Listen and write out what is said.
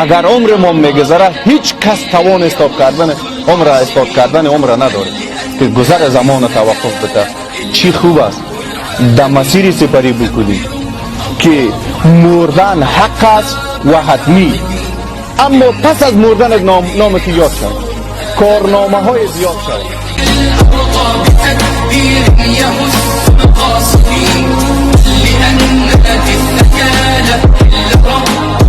Агар умри мо мегузарад, ҳеҷ кас тавон истод кардани умра, истод кардани умра надорад, ки гузари замона таваққуф бида. Чӣ хуб аст дар масири сипарӣ бикунӣ, ки мурдан ҳақ аст ва ҳатмӣ, аммо пас аз мурданат номи ту ёд шавад, корномаҳои зиёд шавад. أبقى بتدبير يهز القاصدين لأن في الثكالى إلا رب.